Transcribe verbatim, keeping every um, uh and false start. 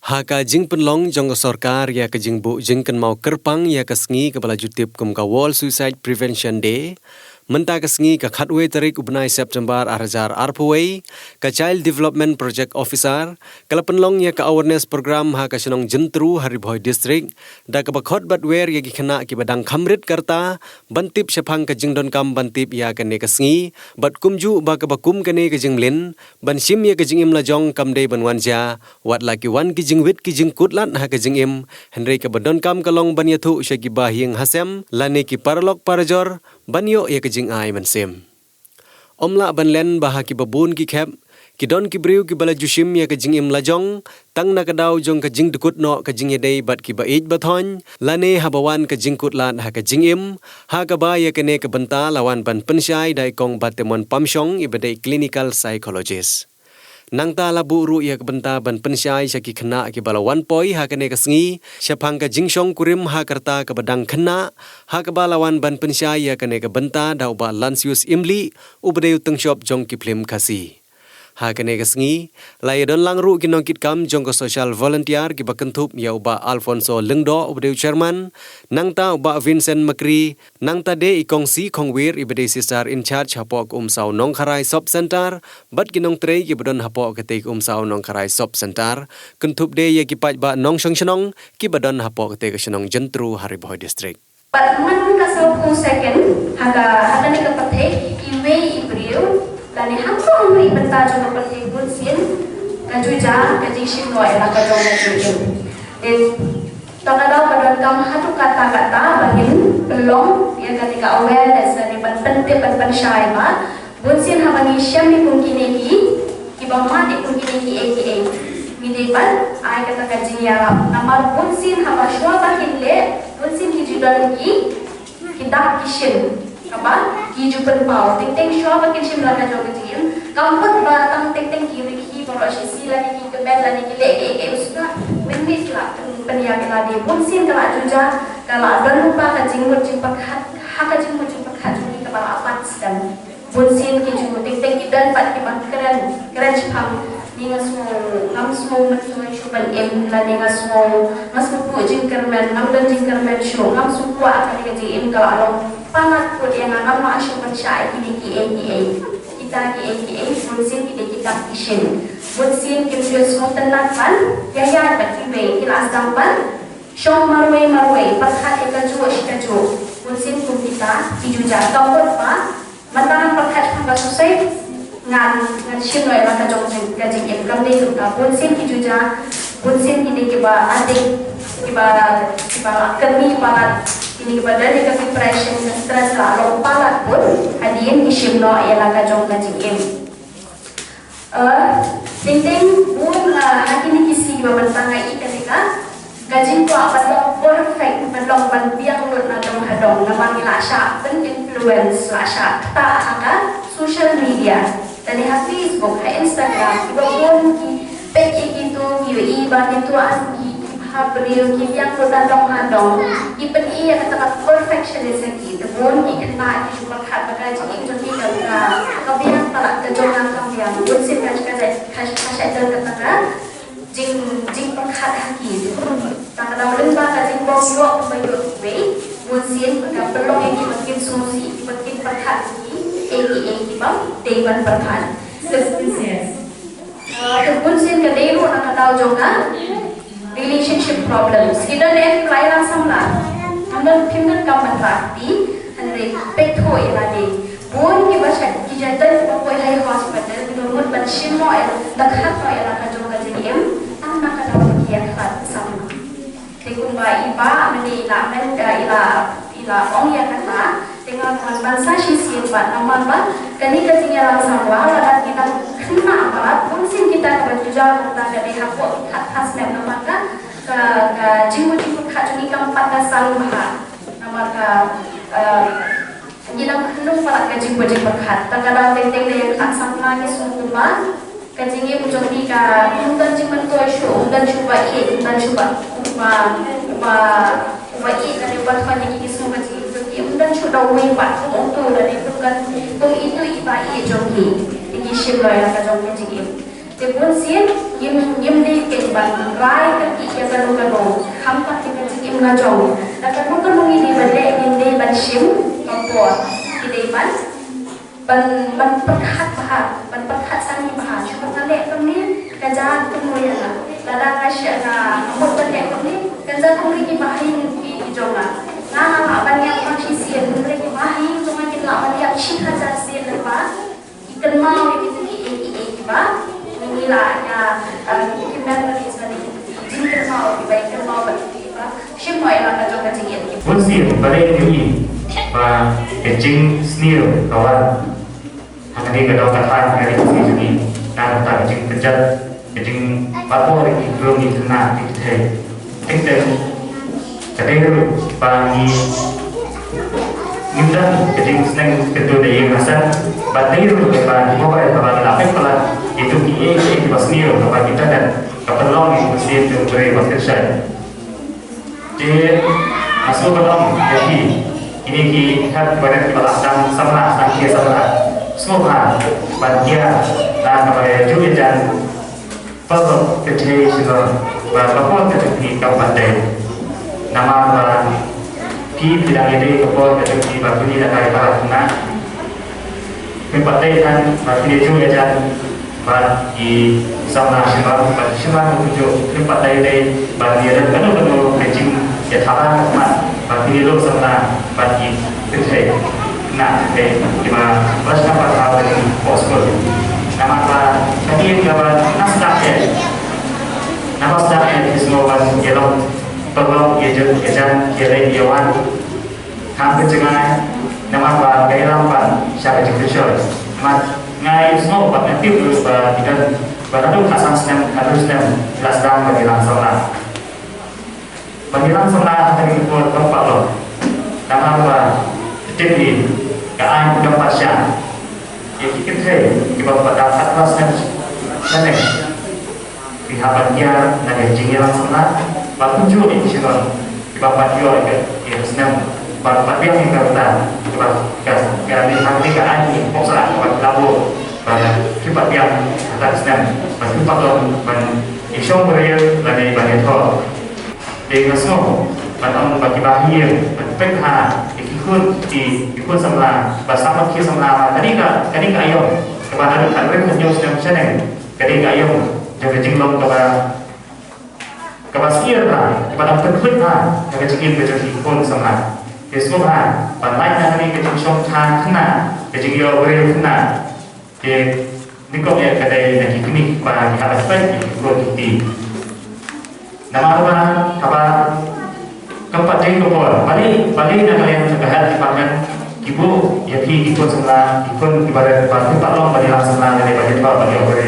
Ha ka jingpynlong jong ka sorkar ïa ka jingbuh jingkynmaw kyrpang ïa ka sngi kaba la ju tip kum ka World Suicide Prevention Day, mynta ka sngi ka khatwei tarik u bnai September ar hajar arphew wei, ka Child Development Project Officer ka la pynlong ïa ka awareness program ha ka shnong Jyntru ha Ri Bhoi District, da kaba khot bad wer ïa ki khynnah kiba dang kham rit ka rta ban tip shaphang ka jingdonkam ban tip ïa kane ka sngi, bad kumjuh ba kaba kum kane ka jingmlien ban shim ïa ka jingim lajong kam dei ban wan jia wat la ki wan ki jingwit ki jingkut lad ha ka jingim, hynrei kaba donkam ka long ban ïathuh sha ki bahaïing hasem lane ki paralok parajor ban ïoh ïa ka jingai mynsiem. Ym lah ban len ba ha kiba bun ki khep ki don ki briew kiba la ju shim ïa ka jingim lajong tang na ka daw jong ka jingdkut noh ka jingïadei bad kiba ïeit ba thoiñ, lane haba wan ka jingkut lad ha ka jingim, ha kaba ïa kane ka bynta la wan ban pynshai da i Kong Batemon Pamshong iba dei clinical psychologist. Nangta la buh ruh ïa ka bynta ban pynshai sha ki khynnah kiba la wan poi ha kane ka sngi shaphang ka jingshong kurim ha ka rta kaba dang khynnah, ha kaba la wan ban pynshai ïa kane ka bynta da u Bah Lansius Imlih uba dei u tyngshop jong ki phlim Khasi. Ha kane ka sngi la ïadon lang ruh ki nongkitkam jong ka social volunteer kiba kynthup ïa u Bah Alfonso Lyngdoh uba dei u chairman, nangta u Bah Vincent Makri, nangta de i Kong Sikhongwir iba dei sister in charge hapoh ka Umsaw Nongkharai Sub Centre, bad ki nongtrei kiba don hapoh katei ka Umsaw Nongkharai Sub Centre, kynthup de ïa ki paidbah nongshong shnong kiba don hapoh katei ka shnong Jyntru ha Ri Bhoi District. Bad man ka sawphew second ha ka, ha kane ka pyrthei, iwei i briew lane ha kawei ka bynta jong ka pyrthei bunsien ka ju jia ka jingshim noh ïa la ka jong ka jingim. Dei, to ka daw ba donkam haduh katta katta ba ngin pynlong ïa kane ka awareness lane ban pyntip ban pynshai ba bunsien haba ngi shem ïa kum kine ki, kiba mad ïa kum kine kiei kiei, ngi dei ban ai kata ka jingïarap. Namar bunsien haba shuwa ba kin leh, bunsien ki ju don ki, ki dak ki shin kaba ki ju pynpaw. Teng teng shuwa ba kin shim la ka jong ka jingim, kam mut ba tang teng teng ki rikhi baroh shi sngi lane ki kmen lane ki leh kiei kiei, u sngap mynmiet la pyn, pynïap ïa lade. Bunsien ka la ju jia, ka la don lypa ka jingmut jingpyrkhat, ha ka jingmut jingpyrkhat jong ki kaba la pat sdang. Bunsien ki ju, teng teng ki don pat kiba kren, kren shaphang, ni nga sngew, ngam sngew myntoi shuh ban im, lane nga sngew, nga sngew puh jingkyrmen, ngam don jingkyrmen shuh, ngam sngew kwah kane ka jingim ka la long palat kut ïa nga, ngam lah shuh ban shah ïa kine kiei kiei, kita kiei kiei. Bunsien ki dei kita ki shin. Bunsien kim ju sngew tynnat ban ïaid bad kiwei, ki la sdang ban shong marwei marwei, pyrkhat ïa kajuh shi kajuh. Bunsien kum kita ki ju jia, ka mut ba mynta ngan pyrkhat shaphang ka suicide, ngan, ngan shim noh ïa la ka jong ka jingim, kam dei kumta. Bunsien ki ju jia, bunsien kine kiba addict, kiba, kiba la kynmaw palat, kine kiba don ïa ka depression, ka stress, la long palat bun hadien ki shim noh ïa la ka jong ka jingim. Eh, teng teng bun, eh, ha kine ki sngi kiba mynta nga ïohi kane ka, ka jingkwah ban long perfect, ban long ban biang lut na dong ha dong, namar ngi la shah pyn influence, la shah ktah ha ka social media, lane ha Facebook, ha Instagram, kiba bun ki peit ïa kito, ki ïohi ba kito, ah, ki, ki bha briew, ki biang lut na dong ha dong, ki pyni ïa kata ka perfectionist ha ki. Te bun ki khynnah ki ju pyrkhat ba ka jingim jong ki ka, ka, ka biang palat, ka jong nga kam biang. Bunsien ka, ka, ka, ka, ka shait don kata ka jing, jingpyrkhat ha ki. Te ka daw lyngba ka jingbym ïoh ba ïoh kiwei, bunsien ka pynlong ïa ki ba kin sngewsih, ki ba kin pyrkhat ïa ki, eh, ki, eh, ki bym dei ban pyrkhat. Yes, yes. Ah, te bunsien ka dei ruh na ka daw jong ka relationship problems. Ki don ne em ki ba la ïalang samla, ngam don, phim don kam ban rah kti, hynrei peit thuh ïa lade. Bun kiba shait, ki shait don kiba poi ha hospital, kiba mut ban shim noh ïa, da khat noh ïa la ka jong ka jingim, tang na ka daw ba ki ïakhlad samla. Te kumba i bah mynne i la myn, eh, i la, i la ong ïa kata, te nga kwah ban sa shisien pat namar ba kane ka jingïalang samla lada ki dang khynnah pat, bunsien kita kaba ju jia mynta ka dei hapoh ki khatphra snem namar ka, ka, ka jingmut jingpyrkhat jong ki kam pat ka sah bha. Namar ka, eh, ngi dang kynnoh palat ka jingmut jingpyrkhat. Te ka daw teng teng da ïakhlad samla ngi sngewthuh ba ka jingim jong ngi ka, ym don jingmyntoi shuh, ym don shuh ba ïeit, ym don shuh ba, ba, ba ïeit lane ba thoh ïa ki, ki sngew ka jingim jong ki, ym don shuh da uwei pat kum uto lane kum ka, kum itu i bah ïeit jong ki. Te ki shim noh ïa la ka jong ka jingim. Te bun sien ngim, ngim dei ban rai kyrkieh ïa kano kano, khamtam ïa ka jingim la jong. Da kano kano ngi dei ban leh, ngim dei ban shim ka por. Ngi dei ban, ban, ban pyrkhat bha, ban pyrkhat sani bha. Shuwa nga leh kumne, ka jia kumno ïa nga. Lada nga shah, nga mut ban leh kumne, kan jia kumne ki bahaïing ki, ki jong nga. Nga nga lah ban ïap ma shisien, hynrei ki bahaïing jong nga kin lah ban ïap shi hajar sien lyngba. Ki kynmaw ïa kine kiei kiei kiba ngi la ïa, eh, ki memories lane ki jingkynmaw kiba ngi kynmaw bad kiba shim noh ïa la ka jong ka jingïeit. Bun sien ba dei ngi ba ka jingsniew ka wan ha kane ka dong ka thaiñ ka ri Khasi jong ngi na ka bynta ka jingpynjot ka jingpynbor ïa ki briew, ki khynnah, ki kynthei. Teng teng ka dei ruh ba ngi ngim don ka jingsneng kyntu da ïing ha san, ba dei ruh ba ngi mobile ba ngi la peit palat ïa kito kiei kiei kiba sniew kaba internet ka pynlong ïa ka sien jong u briew ba pynshai. Te nga sngewbha ban ong ïa phi, kine ki hep barit kiba la dang samla, dang khie samla, sngewbha ban ïa, dang kaba ïa ju ïa jan. Paralok kynthei shnong, ba ka por ka jong phi kam pat dei. Namar ba phi, phi dang ïadei ka por ka jong phi ba phin ïa lehkai palat khynnah. Phim pat dei than ba phin ïa jong ïa jan bad ki samla shnong bad ki shnong kumjuh. Phim pat dei dei ba phin ïa don kano kano ka jingïathala ka khmat ba phin ïa lum samla bad ki kynthei na kynthei kiba la sdang pynpaw ha ki poh skul. Namar ba kane kaba na sdang eh, na ba sdang eh ki sngewbha ban ïalong paralok, ïa jong ïa jan, ïa leit ïa wan. Kham ka jngai namar ba ka ïalam ban sha ka jingpynshoi. Namar nga ïohsngew bad nga tip ruh ba ki don ba naduh khatsan snem, khatsan snem la sdang ban ïalang samla. Ban ïalang samla ha kane ka por kam pat long. Namar ba tip hi ka aiñ kam pat shah ïa ki kynthei kiba pat dang khatphra snem shaneng. Ki hap ban ïa na ka jingïalang samla bad kumjuh ïa ki shnong kiba pat ïoh ïa ka snem ban pat biang ïa ka rta kiba ka ka ni ha kane ka aiñ ni pok sala kiba ki la buh ba ki pat biang ha ka snem ban ki pat long ban ïashong briew lane ban ïathoh. Te nga sngew ban ong ba kiba ha ïing ban peit ha ïa ki khun ki, ki khun samla ba sah ban khie samla ba kane ka, kane ka aïom kaba naduh khathynriew khathynñiew snem shaneng, kane ka aïom jong ka jinglong kaba, kaba sniew bha, kaba dang pynkhih bha ïa ka jingim ka jong ki khun samla. Te sngewbha ban lait na kane ka jingshongthait khynnah, ka jingïoh briew khynnah. Te nyngkong ïa ka dei na ki kmie kiba ki hap ban peit ïa ki khun ki kti. Namar ba haba kam pat dei ka por, balei, balei na ka liang jong ka health department ki buh ïa phi ki khun samla, ki khun kiba rit ba kim pat long ban ïalang samla lane ban ïathoh ban ïoh briew.